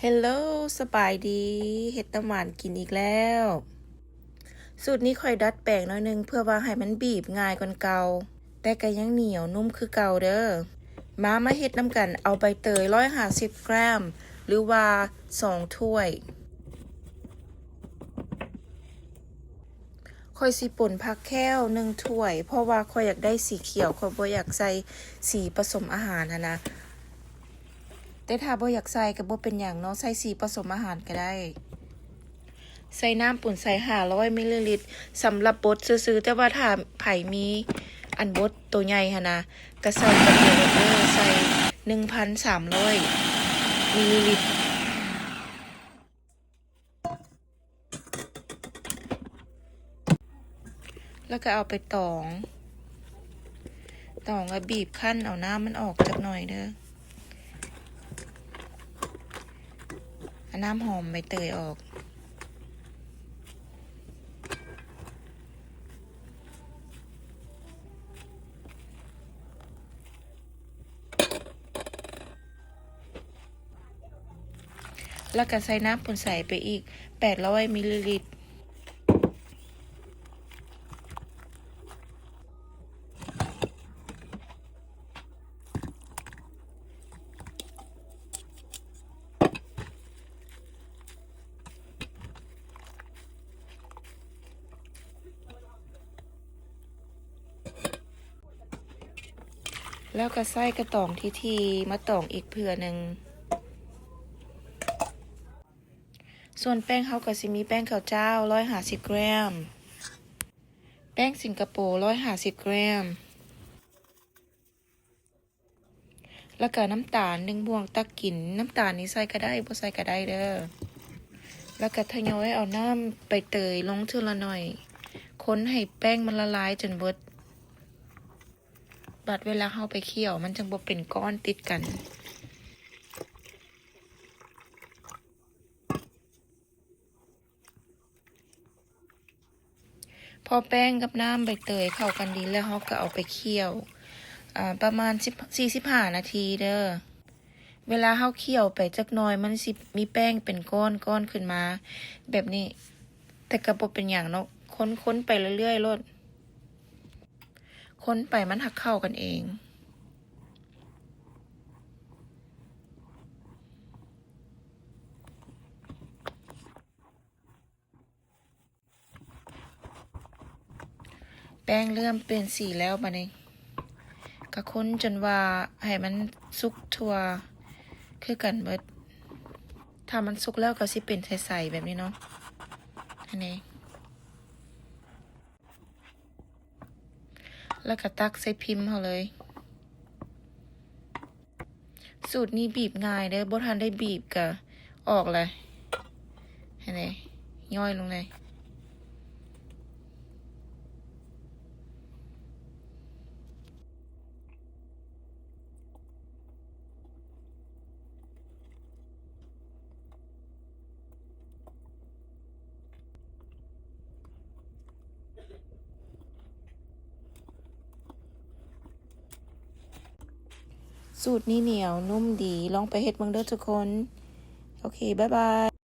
Hello ສະບາຍດີ ເຮັດນ້ຳຫວານກິນອີກແລ້ວ. ສູດນີ້ຂ້ອຍດັດແປງໜ້ອຍໜຶ່ງ ເພື່ອວ່າໃຫ້ມັນບີບງ່າຍກວ່າເກົ່າ, ແຕ່ກໍຍັງໜຽວນຸ້ມຄືເກົ່າເດີ້. ມາ ມາເຮັດນຳກັນ. ເອົາໃບເຕີຍ ຮ້ອຍຫ້າສິບ ກຣາມ ຫຼືວ່າ ສອງຖ້ວຍ. ຂ້ອຍຊິປົນຜັກແຂ້ວ ໜຶ່ງຖ້ວຍ ເພາະວ່າຂ້ອຍຢາກໄດ້ສີຂຽວ, ຂ້ອຍບໍ່ຢາກໃສ່ສີປະສົມອາຫານຫັ້ນນະ. ແຕ່ຖ້າບໍ່ຢາກໃສ່ກໍບໍ່ເປັນຫຍັງເນາະ, ໃສ່ສີປະສົມອາຫານກໍໄດ້. ໃສ່ນ້ຳປູນໃສ ຫ້າຮ້ອຍມິນລີລິດ ສຳລັບບົດຊື່ໆ, ແຕ່ວ່າຖ້າໃຜມີອັນບົດໂຕໃຫຍ່ຫັ້ນນະ ກໍໃສ່ກັບໂຕນັ້ນເດີ້, ໃສ່ ໜຶ່ງພັນສາມຮ້ອຍມິນລີລິດ. ແລ້ວກໍເອົາໄປຕອງ, ຕອງແລ້ວບີບຄັ້ນເອົານ້ຳມັນອອກຈັກໜ້ອຍເດີ້, ເອົານ້ຳຫອມໃບເຕີຍອອກ. ແລ້ວກໍໃສ່ນ້ຳປູນໃສໄປອີກ ແປດຮ້ອຍມິນລີລິດ. ແລ້ວກໍໃຊ້ກະຕອງຖີ່ໆ ມາຕອງອີກເທື່ອໜຶ່ງ. ສ່ວນແປ້ງເຮົາກໍຊິມີແປ້ງເຂົ້າຈ້າວ ຮ້ອຍຫ້າສິບ ກຣາມ, ແປ້ງສິງກະໂປ ຮ້ອຍຫ້າສິບ ກຣາມ. ແລ້ວກະນ້ຳຕານ ໜຶ່ງບ່ວງຕັກກິນ, ນ້ຳຕານນີ້ໃສ່ກະໄດ້ ບໍ່ໃສ່ກະໄດ້ເດີ້. ແລ້ວກະທະຍອຍເອົານ້ຳໃບເຕີຍລົງເທື່ອລະໜ້ອຍ, ຄົນໃຫ້ແປ້ງມັນລະລາຍຈົນເບິດ, ບາດເວລາເຮົາໄປຂ້ຽວ ມັນຈັ່ງບໍ່ເປັນກ້ອນຕິດກັນ. ພໍແປ້ງກັບນ້ຳໃບເຕີຍເຂົ້າກັນດີແລ້ວ ເຮົາກໍເອົາໄປຂ້ຽວ ອາ ປະມານສິບ ສີ່ສິບຫ້ານາທີເດີ້. ເວລາເຮົາຂ້ຽວໄປຈັກໜ້ອຍ ມັນຊິມີແປ້ງເປັນກ້ອນໆຂຶ້ນມາແບບນີ້, ແຕ່ກໍບໍ່ເປັນຫຍັງເນາະ, ຄົນໆໄປເລື້ອຍໆໂລດ, ຄົນໄປມັນຫາກເຂົ້າກັນເອງ. ແປ້ງເລີ່ມປ່ຽນສີແລ້ວບາດນີ້, ກະຄົນຈົນວ່າໃຫ້ມັນສຸກທົ່ວຄືກັນເບິດ. ຖ້າມັນສຸກແລ້ວກໍຊິເປັນໃສໆແບບນີ້ເນາະ, ອັນນີ້. ແລ້ວກໍຕັກໃສ່ພິມເຮົາເລີຍ. ສູດນີ້ບີບງ່າຍເດີ້, ບໍ່ທັນໄດ້ບີບກະອອກແຫຼະ. ເຫັນໄດ໋? ຍ້ອຍລົງໄດ໋. ສູດນີ້ໜຽວນຸ້ມດີ, ລອງໄປເຮັດເບິ່ງເດີ້ທຸກຄົນ. ໂອເຄ ບາຍບາຍ.